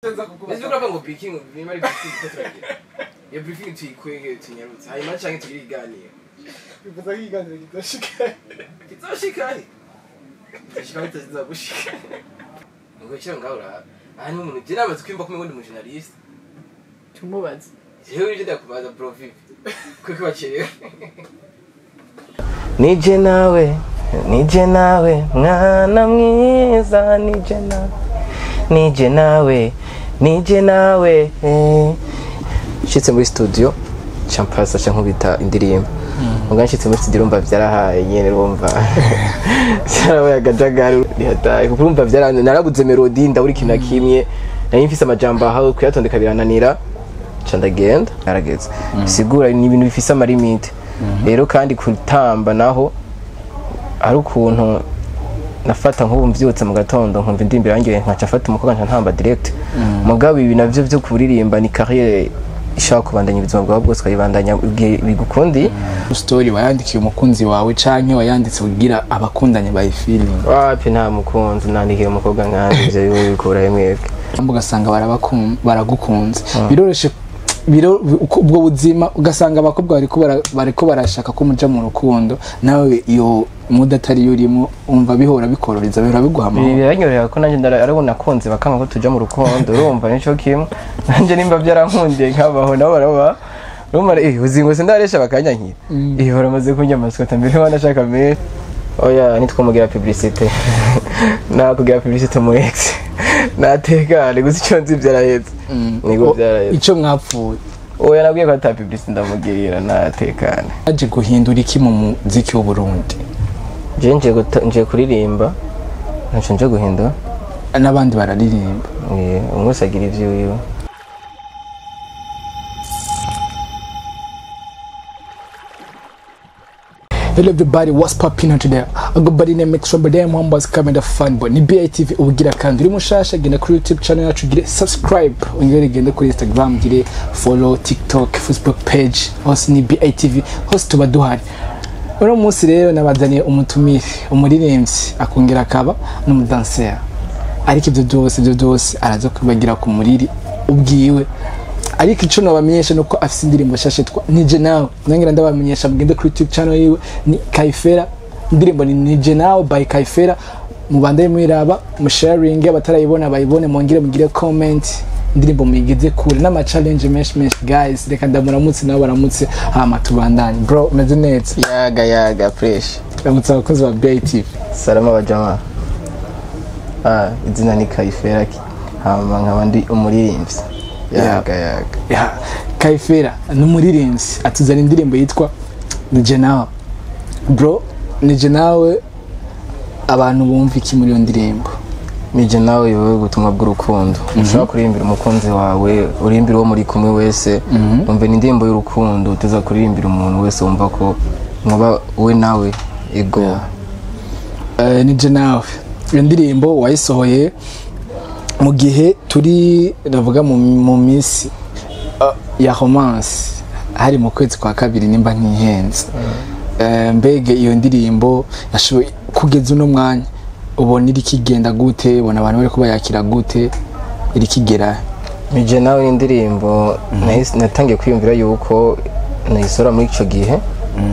Nzi uravuga ngo briefing, niba ari briefing ko turagira iyo briefing, tuyikwege tunyarutse, hanyuma canke tugire ikiganiro. Bivuze ko ikiganiro kizoshika. Kizoshika he? Kizoshika aho kitaza gushika. Ngo cyo ngaho ura aha ni umuntu je namaze kwimba ko ndi mu journaliste. Tumubaze. Jewe uje ndakubaza, bro Vivi, kuko bacerewe. Nije nawe, nije nawe, mwana mwiza, nije nawe, nije nawe, nije nawe. Nshitse muri studio champasa ca nkubita indirimbo. Muga nshitse muri studio urumva vyarahaye nyene, urumva vyarabaye akajagari rihataye, kuko urumva vyara narabuze melody, ndabura ikintu na kimwe. Nari mfise amajambo aho kuyatondeka birananira, ca ndagenda narageze. Bisigura ni ibintu bifise ama limites rero. Kandi kutamba naho ari ukuntu nafata nk'ubu mvyutse mu gatondo nkumva indirimbo irangiye, nkaca mfata umukobwa nca ntamba direct. Mugabo ibi navyo vyo kuririmba ni carrière ishaka kubandanya ubuzima bwawe bwose, ukayibandanya igihe bigukundi. Story wayandikiye umukunzi wawe canke wayanditse kugira abakundanye bayifilinga? Wapi, nta mukunzi nandikiye umukobwa nkanje. Ivyo bikura mwebwe. Ugasanga baragukunze biroroshe, ubwo buzima ugasanga abakobwa bariko barashaka ko muja mu rukundo, nawe iyo muda atari yo urimo, umva bihora bikororeza, bihora biguha amahoro. Biranyorohera ko nanjye arabo nakunze bakanga ko tuja mu rukundo. Urumva nico kimwe nanje nimba byarankundiye nkabaho, nabo baraba. Urumva uzi ngo sindaresha bakanyankira, baramaze kurya amaswata mbere wanashaka menshi. Oya, nitwamugira publicité, nakugira publicité mu ex natekane gusa. Icyo nzi byarahetse, niko byarahetse. Ico mwapfuye? Oya, nabwiye ko ata publicité ndamugirira, natekane. Aje guhindura iki mu muziki w'Uburundi? Je nje kuririmba, ntaco nje guhindura. N'abandi bararirimba. Umwe wese agira ivyiwiwe. Hello everybody, what's popping on today? I go by the name Mix from them one was coming the fun but ni BITV ubugira. Kandi uri mushasha, genda kuri YouTube channel yacu gire subscribe, ongere genda kuri Instagram gire follow, TikTok, Facebook page, hose ni BITV, hose tuba duhari. Uno munsi rero nabazaniye umutumire, umuririmbyi akongera akaba n'umudanseri, ariko ibyo byose araza kubagira ku muriri ubwiwe. Ariko ico nobamenyesha nuko afise indirimbo nshasha yitwa Nije Nawe. Nangira ndabamenyesha mugende kuri YouTube channel yiwe, ni Kaifera, indirimbo ni Nije Nawe by Kaifera. Mubandanye muyiraba, musharinge, abatarayibona bayibone, mwongere mugire comment, indirimbo muyigeze kure n'ama challenge menshi menshi. Guys, reka ndamuramutse nabo baramutse, hama tubandanye. Bro, umeze neza? Yaga yaga, fresh. Ramutse abakozi ba BITV. Salama bajamaa. Izina ni Kaifera, hama nkaba ndi umuririmbyi. Yaga yaga. Ya, Kaifera ni umuririmbyi, atuzana indirimbo yitwa Nije Nawe. Bro, Nije Nawe, abantu bumva iki muri iyo ndirimbo? Nije nawe yowe ubutumwa bw'urukundo. Ushobora kuririmbira umukunzi wawe, uririmbira uwo muri kumwe wese. Umve, ni indirimbo y'urukundo uteza kuririmbira umuntu wese wumva ko muba we nawe ego. Nije Nawe, iyo ndirimbo wayisohoye mu gihe turi, ndavuga mu minsi ya romance, hari mu kwezi kwa kabiri nimba ntihenze. Mbege iyo ndirimbo yashoboye kugeza uno mwanya, ubona iri kigenda gute? Ubona abantu bari kubayakira gute? Iri kigera? Nije nawe ni indirimbo natangiye kwiyumvira yuko nayisohora muri ico gihe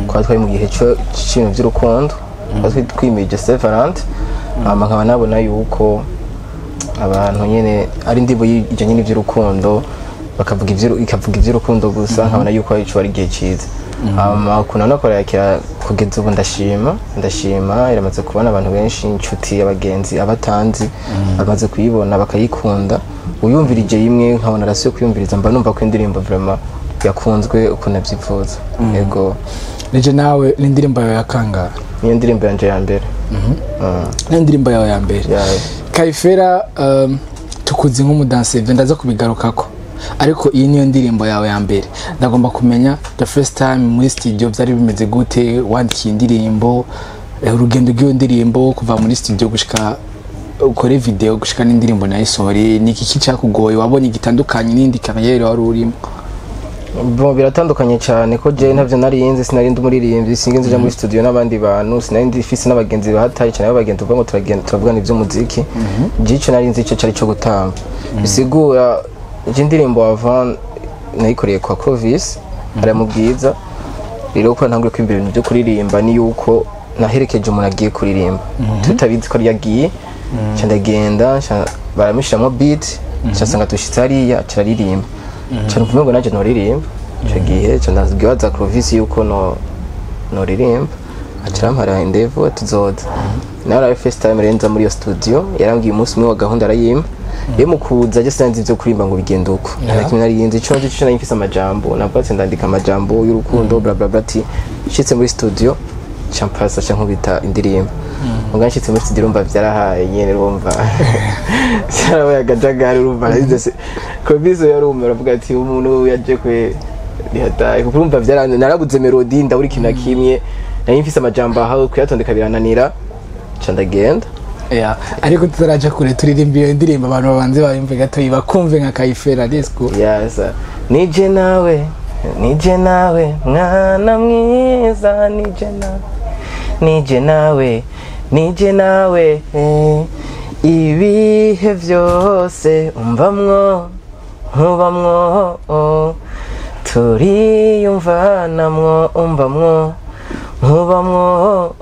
kuba twari mu gihe c'ibintu vy'urukundo, twari twimirije Saint Valentin, hama nkaba nabona yuko abantu nyene ari indirimbo ijanye n'ivy'urukundo, bakavuga ikavuga ivy'urukundo gusa, nkabona yuko ico ari igihe ciza. Hama ukuntu nakora yakira kugeza ubu, ndashima, ndashima. Iramaze kubona abantu benshi, inshuti, abagenzi, abatanzi bamaze kuyibona bakayikunda. Uyumvirije imwe nkabona arasuye kuyumviriza, mba numva ko indirimbo vraiment yakunzwe ukuntu navyifuza, yego. Nije Nawe ni indirimbo yawe ya kangahe? Niyo ndirimbo yanje ya mbere. Ni indirimbo yawe ya mbere? Yeah. Kaifera, tukuzi nk'umudanseri, ibyo ndaza kubigarukako, ariko iyi niyo ndirimbo yawe ya mbere. Ndagomba kumenya the first time muri studio byari bimeze gute, wandikiye indirimbo, urugendo rw'iyo ndirimbo kuva muri studio gushika ukore video, gushika n'indirimbo nayisohore, ni iki cyakugoye, wabonye gitandukanye n'indi carrière wari urimo? Bon, biratandukanye cyane ko je ntavyo narinzi, sinari ndi umuririmbyi, singenze nja muri studio n'abandi bantu, sinari ndifise n'abagenzi bahatari cyane b'abagenzi uvuga ngo turagenda turavugana ivy'umuziki. Je ico narinzi ico cari co gutamba. Bisigura je indirimbo avant nayikoreye kwa Clovis hariya mu Bwiza. Rero ko ntangure kwiyumvira ibintu byo kuririmba ni yuko naherekeje umuntu agiye kuririmba, tutabizi ko yagiye, nca ndagenda, nca baramushiramwo beat, nca nsanga dushitse hariya aca araririmba, nca numva umengo nanje noririmba. Ico gihe nca ndabaza Clovis yuko no noririmba, aca arampara indevu tuzoza. Nawe ari first time rero nza muri iyo studio, yarambwiye umunsi umwe wa gahunda arayimpa. Rero mu kuza je sinzi ivyo kuririmba ngo bigende uko, nta na kimwe nari nzi. Ico nzi co nari mfise amajambo, nabwo ati ndandika amajambo y'urukundo, bla bla bla, ati nshitse muri studio nca mpasa nca nkubita indirimbo. Muga nshitse muri studio urumva vyarahaye nyene, urumva vyarabaye akajagari, urumva narize se Clovis yarumva aravuga ati umuntu yaje kwe nihataye, kuko urumva narabuze melody, ndabura ikintu na kimwe, nari mfise amajambo aho kuyatondeka birananira, nca ndagenda. Yeah. Ariko tutaraja kure, turirimba iyo ndirimbo abantu babanze bayumve gato, bakumve nka Kayifera. Let's go. Yes. Nije nawe, nije nawe, mwana mwiza, nije nawe, nije nawe, nije nawe, ibihe vyose umbamwo, nkubamwo, turiyumvanamwo, umbamwo, nkubamwo,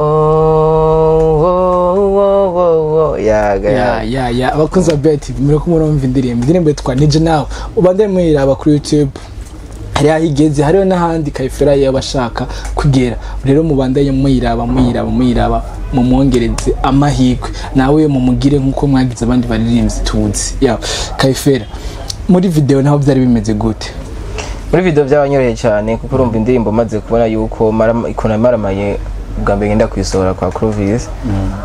yaga. Ya, abakunzi ba BITV, muriko murumva indirimbo yitwa Nije Nawe. Ubandanye muyiraba kuri YouTube, hariho aho igeze, hariho n'ahandi Kayifera yaba ashaka kugera. Rero mubandanye muyiraba, muyiraba, muyiraba, mumwongereze amahirwe, nawe mumugire nk'uko mwagize abandi baririmbyi tuzi. Ya Kayifera, muri video naho byari bimeze gute? Muri video byabanyoroheye cyane, kuko urumva indirimbo maze kubona yuko ikuntu maramaye bwa mbere ngenda kuyisohora kwa Clovis,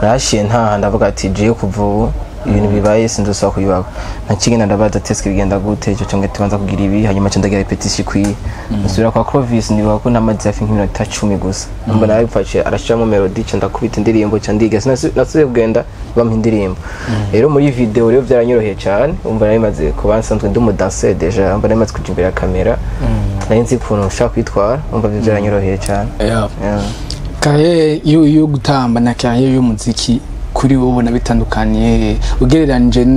narashiye ntaha ndavuga ati jewe kuva ubu ibintu bibaye sinzosubira kubibako. Nakigenda ndabaza ati eske bigenda gute ico cyo tubanza kugira ibi, hanyuma nca ndagira repetition ikwiye, nsubira kwa Clovis, nibuka ko namaze hafi nk'iminota 10 gusa, mbona yarabifashe arashiramo melody, nca ndakubita indirimbo, nca ndiga, nasubiye kugenda bampa indirimbo. Rero muri video rero byaranyoroheye cyane, umva nari maze kuba nsanzwe ndi umudanseur déjà, umva nari maze kuja imbere ya kamera, nari nzi ukuntu nshaka kwitwara, umva byo byaranyoroheye cyane. Yeah. Carrière yo gutamba na carrière y'umuziki kuri wowe ubona bitandukaniye ugereranije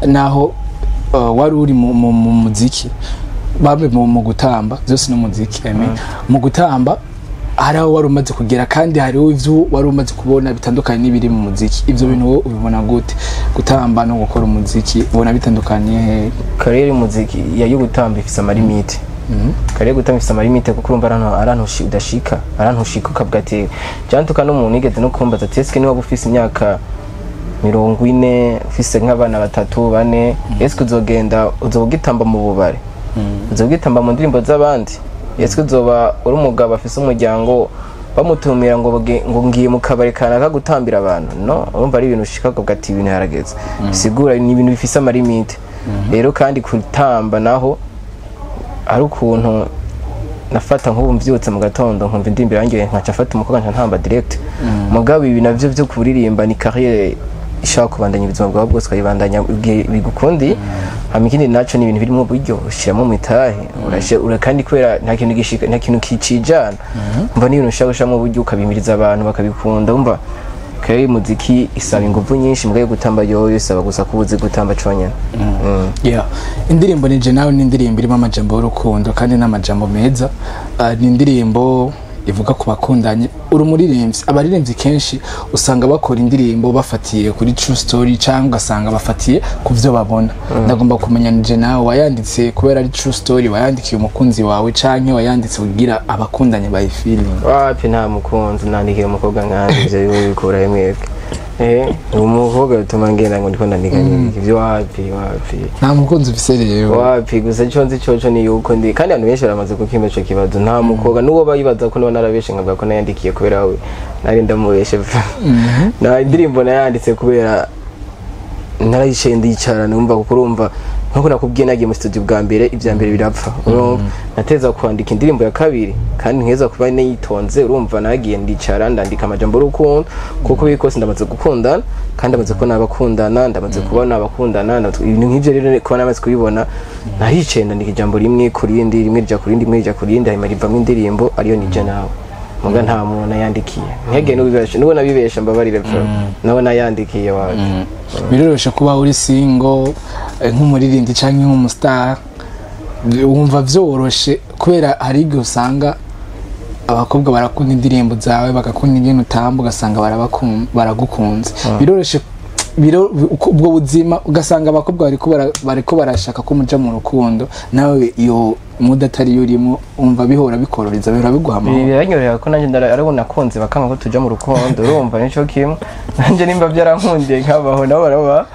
naho wari uri mu muziki bamwe mu gutamba byose n'umuziki, I mean, mu gutamba hari aho wari umaze kugera kandi hariho ivyo wari umaze kubona bitandukanye n'ibiri mu muziki. Ivyo bintu wowe ubibona gute, gutamba no gukora umuziki, ubona bitandukaniye he? Carrière y'umuziki ya yo gutamba ifise ama limites. Carrière yo gutamba ifise ama limites, kuko urumva arantu udashika, arantu ushika ukavuga ati jantuka n'umuntu yigeze no kumbaza ati eske niba ufise imyaka 40, ufise nk'abana batatu bane, eske uzogenda uzogitamba mu bubare, uzogitamba mu ndirimbo z'abandi? Eske uzoba uri umugabo afise umuryango bamutumira ngo ngo ngiye mu kabari kanaka gutambira abantu? No urumva ari ibintu ushika ukavuga ati ibintu harageze. Bisigura ni ibintu bifise ama limites. Rero kandi kutamba naho ari ukuntu nafata nk'ubu mvyutse mu gatondo nkumva indirimbo irangiye, nkaca mfata umukobwa nca ntamba direct. Mugabo ibi navyo vyo kuririmba ni carrière ishaka kubandanya ubuzima bwawe bwose, ukayibandanya igihe bigukundi. Hama ikindi naco ni ibintu birimo uburyo ushiramo mitahe urashe ura, kandi kubera nta kintu gishika, nta kintu kicijana, umva ni ibintu ushaka gushiramo uburyo ukabimiriza abantu bakabikunda. Umva carrière y'umuziki isaba inguvu nyinshi, mugabo gutamba yoyo isaba gusa kuba uzi gutamba conyene. Yeah. Indirimbo Nije Nawe ni indirimbo irimo amajambo y'urukundo kandi n'amajambo meza. Ni indirimbo ivuga ku bakundanye. Uri umuririmbyi, abaririmbyi kenshi usanga bakora indirimbo bafatiye kuri true story cyangwa ugasanga bafatiye ku byo babona. Ndagomba kumenya, Nije Nawe wayanditse kubera ari true story, wayandikiye umukunzi wawe, canke wayanditse kugira abakundanye bayifilinga? Wapi, nta mukunzi nandikiye umukobwa nkanje, ivyo bikura mwebwe. Umukobwa bituma ngenda ngo ndiko ndandika ivyo, wapi wapi. Nta mukunzi ufise rero? Wapi, gusa ico nzi coco ni yuko ndi, kandi abantu benshi baramaze kukimba ico kibazo, nta mukobwa n'uwo bayibaza ko niba narabeshe nkavuga ko nayandikiye kubera we nari ndamubeshe. Na indirimbo nayanditse kubera narayicaye ndicara numva, kuko urumva Nkuko nakubwiye, nagiye mu studio bwa mbere, ibya mbere birapfa, urumva nateza kwandika indirimbo ya kabiri kandi nkeza kuba niyitonze. Urumva nagiye ndicara ndandika amajambo y'urukundo, kuko biri kose ndamaze gukundana, kandi ndamaze kubona abakundana, ndamaze kubona abakundana, ibintu nk'ivyo. Rero kuba namaze kubibona, naricaye ndandika ijambo rimwe ku rindi, rimwe rija ku rindi, rimwe rija ku rindi, hanyuma rivamwo indirimbo ariyo Nije Nawe. Muga nta muntu nayandikiye, ntihagire n'ubibesha, n'uwo nabibesha mbabarire bro, nawe nayandikiye wawe. Biroroshe kuba uri single nk'umuririmbyi cyangwa nk'umustar? Wumva vyoroshe? Kubera hari igihe usanga abakobwa barakunda indirimbo zawe, bagakunda ingene utamba, ugasanga baragukunze. Biroroshe ubwo buzima, ugasanga abakobwa bariko barashaka ko muja mu rukundo, nawe iyo muda atari yo urimo, umva bihora bikororeza, bihora biguha amahoro? Biranyorohera ko nanjye arabo nakunze bakanga ko tuja mu rukundo. Urumva nico kimwe nanjye nimba byarankundiye nkabaho, nabo baraba.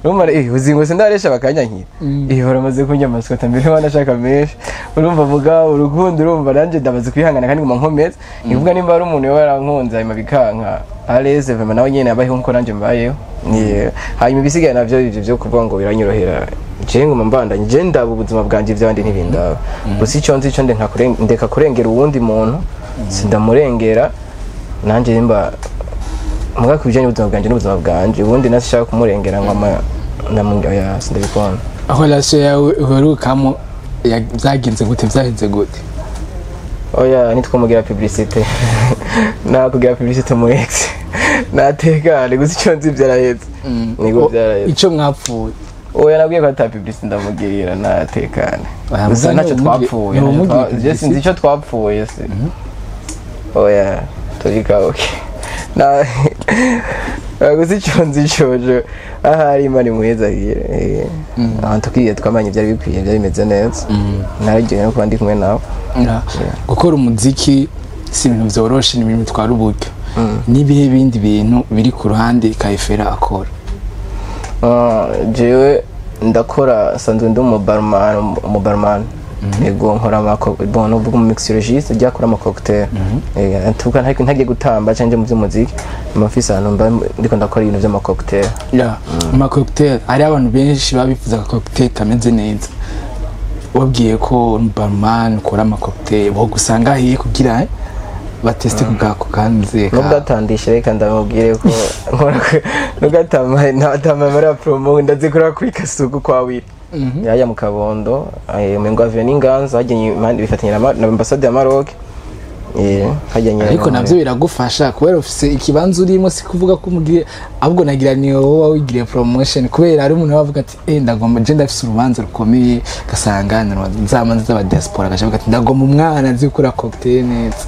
Urumva uzi ngo sindaresha bakanyankira, baramaze kunya amaswata mbere banashaka menshi. Urumva vuga urukundo, urumva nanjye ndamaze kwihangana kandi nguma nkomeza. Ni kuvuga nimba ari umuntu yoba yarankunze hanyuma bikanka, areze vraiment nawe nyene abayeho nkuko nanjye mbayeho. Hanyuma ibisigaye navyo, ivyo vyo kuvuga ngo biranyorohera, je nguma mbandanye, je ndaba ubuzima bwanje, ivy'abandi ntibindaba. Gusa icyo nzi cyo ndeka kurengera uwundi muntu, sindamurengera nanjye nimba muga ku bijyanye n'ubuzima bwanje n'ubuzima bwanje, ubundi nashaka kumurengera ngo ama ndamubwira, sindabikunda. Relation yawe uherukamo byagenze gute, byahenze gute? Oya, nitwamugira publicité, nakugira publicité mu ex natekane. Gusa icyo nzi byarahetse, niko byarahetse. Icyo mwapfuye? Oya, nabwiye ko ata publicité ndamugirira, natekane. Oya, gusa muga ntacyo twapfuye. ntiwumugirire Je sinzi publicité. icyo twapfuye se. Oya, turika okay na gusa icyo nzi cyojo ahari Imana imuhezagire. Ahantu tukwiye twamanye byari bikwiye, byari bimeze neza, nararyohewe no kuba ndi kumwe nawe. Gukora umuziki si ibintu byoroshe, ni ibintu bitwara uburyo. N'ibihe bindi bintu biri ku ruhande Kayifera akora? Ah, jewe ndakora, nsanzwe ndi umubarman, umubarman yego, nkora ama, bon, nuvuga umu mixologiste ujya akora ama cocktail. Tuvuga ntagiye gutamba cyangwa mu by'umuziki, mba mfise ahantu mba ndiko ndakora ibintu by'ama cocktail. Ya, ama cocktail, hari abantu benshi baba bifuza aka cocktail kameze neza. Wabwiye ko barman ukora ama cocktail, bo gusanga hiye kugira bateste ku gako kanze ka. Nubwo atandishe, reka ndamubwire ko nkora nubwo atamaye muri promo, ndazikora kuri Kasuku kwa Wiri yajya mu Kabondo, umengo avuye n'Inganza hajyanye impande bifatanye na ambasade ya Maroc, hajyanye. Ariko navyo biragufasha kubera ufise ikibanza urimo. Si kuvuga ko umugire, ahubwo nagira ni wowe wigiriye promotion, kubera hari umuntu avuga ati ndagomba, je ndafise urubanza rukomeye, gasanga nzamanza z'aba diaspora, gaca avuga ati ndagomba umwana azi gukora cocktail neza.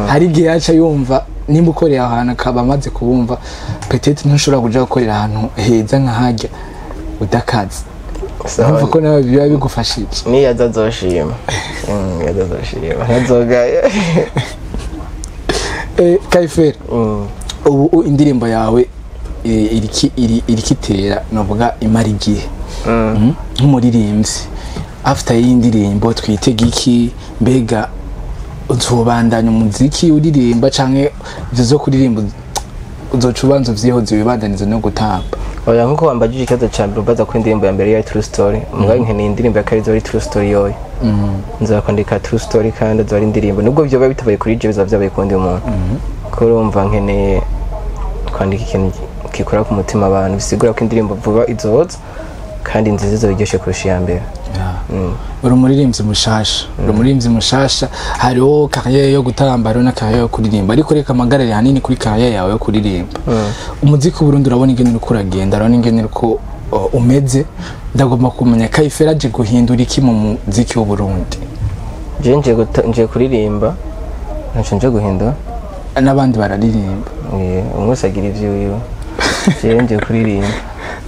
Hari igihe yaca yumva nimba ukoreye aho hantu akaba amaze kubumva, peut-être ntushobora kuja gukorera ahantu heza nka harya udakaze. Sawa. Urumva ko nawe biba bigufashije. Niyaza azoshima. Yaza azoshima, ntazogaya. Kayifera, ubu indirimbo yawe iriki itera, novuga imara igihe. Nk'umuririmbyi, after y'iyi ndirimbo twitega iki? Mbega uzobandanya umuziki uririmba, canke ivyo zo kuririmba uzoca ubanza uvyihoze wibandanize no gutamba? Oya, nkuko wambajije ikibazo ca mbere, umbaza ko indirimbo ya mbere yari true story, mugabo nkeneye indirimbo ya kabiri izoba ari true story yoyo. Nzakwandika true story kandi azoba ari indirimbo, nubwo vyoba bitabaye kuri je, bizaba vyabaye ku wundi muntu, kuko urumva nkeneye kwandika ikintu gikora ku mutima abantu, bisigura ko indirimbo vuba izoza kandi nziza, izoba iryoshe kurusha iya mbere. Uri umuririmbyi mushasha, uri umuririmbyi mushasha. Hariho carrière yo gutamba, hariho na carrière yo kuririmba, ariko reka amagarare hanini kuri carrière yawe yo kuririmba. Umuziki w'Uburundi urabona ingene uriko uragenda, urabona ingene uriko umeze. Ndagomba kumenya Kayifera aje guhindura iki mu muziki w'Uburundi? Je nje kuririmba, ntaco nje guhindura. N'abandi bararirimba. Umwe wese agira ivyiwiwe, jewe nje kuririmba.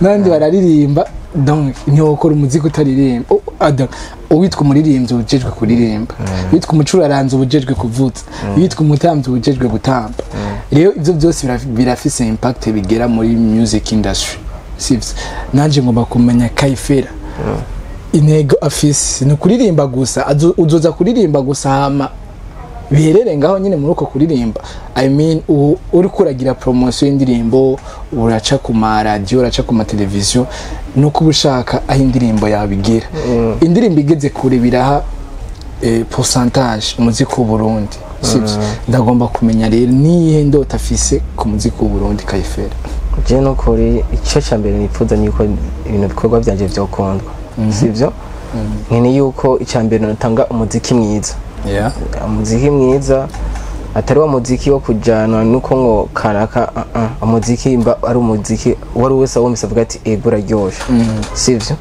N'abandi bararirimba, donc ntiwokora umuziki utaririmba. Oh, donc, uwitwa umuririmbyi ubujejwe kuririmba, witwa umucuraranzi ubujejwe kuvuza, witwa umutambyi ubujejwe gutamba. Rero ivyo byose birafise impact bigera muri music industry, sivyo? Nanje ngomba kumenya Kayifera intego afise ni ukuririmba gusa, uzoza kuririmba gusa hama Biherere ngaho nyine muri uko kuririmba. I mean, uri kuragira promotion y'indirimbo, uraca ku ma radio, uraca ku ma televiziyo, nuko uba ushaka aho indirimbo yabigira. Indirimbo igeze kure biraha pourcentage umuziki w'u Burundi, sibyo? Ndagomba kumenya rero niyihe ndota afise ku muziki w'u Burundi Kayifera. Je nukuri icyo cya mbere nifuza ni uko ibintu bikorwa byanje vyokundwa, sivyo? Nkeneye yuko icya mbere natanga umuziki mwiza, umuziki mwiza atari wa muziki wo kujanwa nuko ngo kanaka, umuziki mba ari umuziki uwari wese awumvise avuga ati ego uraryoshe, sivyo?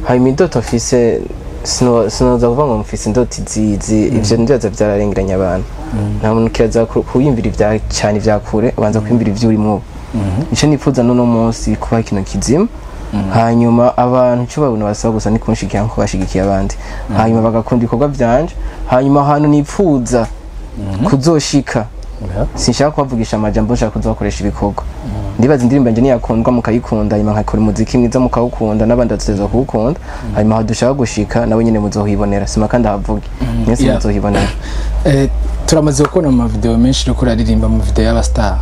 Hanyuma indoto mfise, sinoza kuvuga ngo mfise indoto izizi, ivyo ndibaza vyararengeranya abantu. Nta muntu kiraza kuyumvira ivya cyane ivya kure, ubanza kwiyumvira ivyo urimo ubu. Ico nifuza n'uno munsi kuba ikintu kizima, hanyuma abantu icyo babona basaba gusa ni kunshigikira nkuko bashigikiye abandi, hanyuma bagakunda ibikorwa vyanje. Hanyuma ahantu nipfuza kuzoshika, sinshaka kubavugisha amajambo, nshaka kuzobakoresha ibikorwa. Ndibaza indirimbo yanje niyakundwa mukayikunda, hanyuma nkakora umuziki mwiza mukawukunda, n'abandi batuteza kuwukunda, hanyuma aho dushaka gushika nabo nyene muzohibonera. Sima kandi ahavuge mwese, muzohibonera. Turamaze kubona mu mavideo menshi uriko uraririmba mu video y'abastar,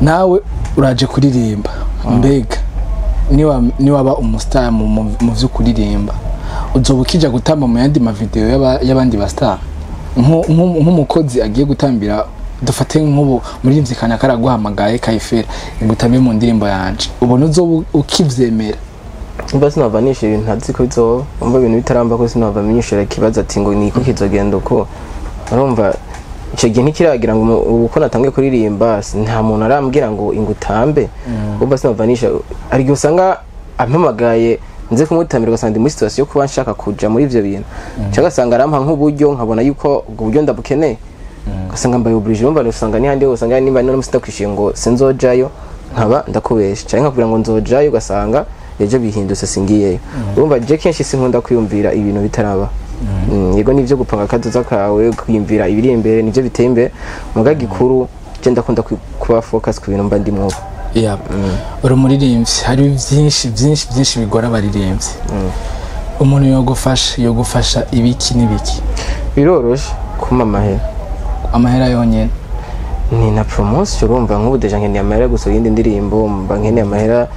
nawe uraje kuririmba. Mbega niwaba umustar mu vyo kuririmba, uzoba ukija gutamba mu yandi mavideo y'abandi bastar nk'umukozi agiye gutambira? Dufate nk'ubu muririmbyi kanaka araguhamagaye: "Kayifera, ngutambe mu ndirimbo yanje", ubona uzoba ukivyemera? Umva, sinava nishyura ibintu ntazi ko bizoba. Umva, ibintu bitaramba ko sinava menyeshura ikibazo ati ngo niko kizogenda uko. Urumva icyo gihe ntikiragira ngo ubu ko natangiye kuririmba, nta muntu arambwira ngo ingutambe. Urumva sinava nishyura. Hari igihe usanga ampamagaye nze kumutamira, ugasanga ndi muri situation yo kuba nshaka kuja muri ivyo bintu, cyangwa ugasanga arampa nk'uburyo, nkabona yuko ubwo buryo ndabukeneye, ugasanga mbaye obligé. Urumva usanga n'ahandi hose usanga nimba none musi ngo sinzojayo, nkaba ndakubesha, cyangwa nkakubwira ngo nzojayo, ugasanga ejo bihindutse singiyeyo. Urumva je kenshi sinkunda kwiyumvira ibintu bitaraba. Yego, nivyo gupanga akazoza kawe, kwiyumvira ibiri imbere nivyo biteye imbere, muga gikuru je ndakunda kuba focus ku bintu mba ndimwo ubu. Yeah. Uri umuririmbyi, hari byinshi byinshi byinshi bigora abaririmbyi. Umuntu yogufasha ibiki n'ibiki? Biroroshe kumpa amahera. Amahera yonyene? Ni na promotion. Urumva nk'ubu déjà nkeneye amahera yo gusohora iyindi ndirimbo, mba nkeneye amahera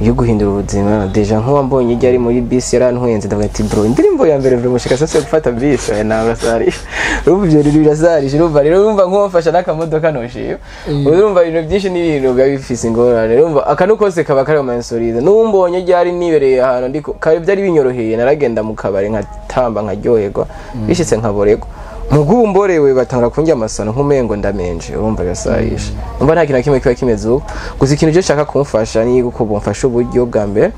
yo guhindura ubuzima. Déjà nk'uwa mbonye ijya ari muri bisi yarantwenze, ndavuga ati: "Bro, indirimbo ya mbere bro, mushika sasa yo gufata bisi, oya ntabwo asarisha." Urumva ibyo rero birasarisha. Urumva rero, urumva nk'uwamfasha n'akamodoka noshima. Urumva ibintu byinshi n'ibintu biba bifise ingorane. Urumva akantu kose kaba kari mu insolide. N'umbonye ryari nibereye ahantu ndiko kare, byari binyoroheye, naragenda mu kabari nkatamba nkaryoherwa, bishitse nkaborerwa. Mugubu mborewe batangura kunjya amasano nk'umengo ndamenje. Urumva birasarisha. Umva, nta kintu na kimwe kiba kimeze uko. Gusa ikintu cyo nshaka kumfasha ni uko bumfasha uburyo bwa mbere.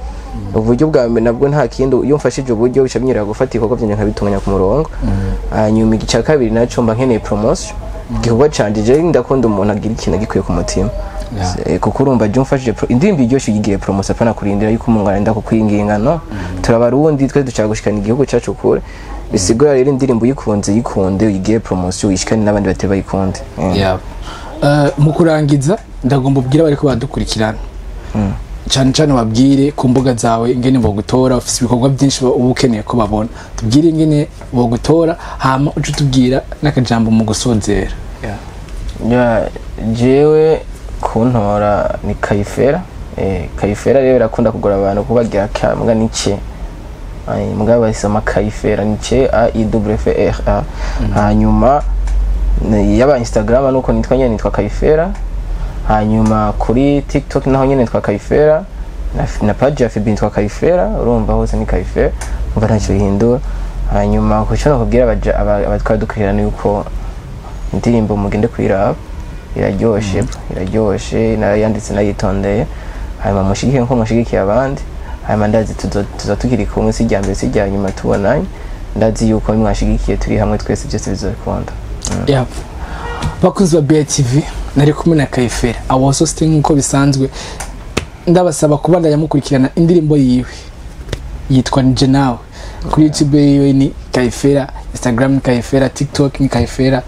Uburyo bwa mbere nabwo nta kindi, iyo mfashije uburyo bica binyorohera gufata ibikorwa byanjye nkabitunganya ku murongo. Hanyuma icya kabiri nacyo, mba nkeneye promotion igikorwa canje. Je ndakunda umuntu agira ikintu agikuye ku mutima. Kuko urumva je umfashije indirimbo iryoshye uyigiye promotion, apana kurindira yuko umuntu arenda kukwinginga. No turabarundi twe dushaka gushikana igihugu cyacu kure. Bisigura rero indirimbo uyikunze, uyikunde, uyigiye promotion, uyishikane n'abandi batari bayikunde. Yeah. Mu kurangiza, ndagomba ubwire abariko badukurikirana, cyane cyane babwire ku mbuga zawe ingene bogutora. Ufise ibikorwa byinshi uba ukeneye ko babona. Tubwire ingene bogutora, hama uce utubwira n'akajambo mu gusozera. Yeah. Ya, jewe kuntora ni Kayifera. Kayifera rero birakunda kugora abantu kubagira ka mbwa ni ce. Ay, mbwa bayisoma Kayifera, ni C A I W F R A. Hanyuma yaba Instagram nuko nitwa nyene, nitwa Kayifera. Hanyuma kuri TikTok naho nyene nitwa Kayifera. Na page ya FB nitwa Kayifera. Urumva hose ni Kayifera. Umva ntacyo bihindura. Hanyuma ku cyo nakubwira abatwara dukurikirana yuko indirimbo mugende kuyiraba, iraryoshe, iraryoshe, narayanditse nayitondeye. Hanyuma mushigike nko mushigikiye abandi. Hanyuma ndazi tuzo tukiri kumwe, si irya mbere si irya nyuma tubonanye. Ndazi yuko mwashigikiye turi hamwe twese, byose bizokunda. Yeah. Bakunzi ba BTV, nari kumwe na Kayifera abo hosting nkuko bisanzwe. Ndabasaba kubandanya mukurikirana indirimbo yiwe yitwa Nije Nawe. Kuri YouTube yiwe ni Kayifera, Instagram ni Kayifera, TikTok ni Kayifera.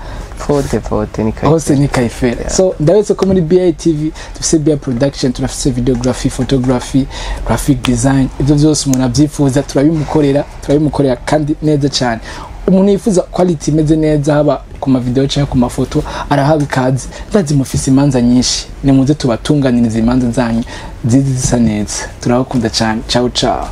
Pote pote ni Hose ni Kayifera. So ndabetse ko muri BITV dufise BI production, turafise videography, photography, graphic design. Ibyo byose umuntu abyifuza turabimukorera, turabimukorera kandi neza cyane. Umuntu yifuza quality imeze neza, haba ku ma video cyangwa ku mafoto, arahawe ikaze. Ndazi mufise imanza nyinshi, nimuze tubatunganirize imanza zanyu zizi zisa neza. Turabakunda cyane. Ciao ciao.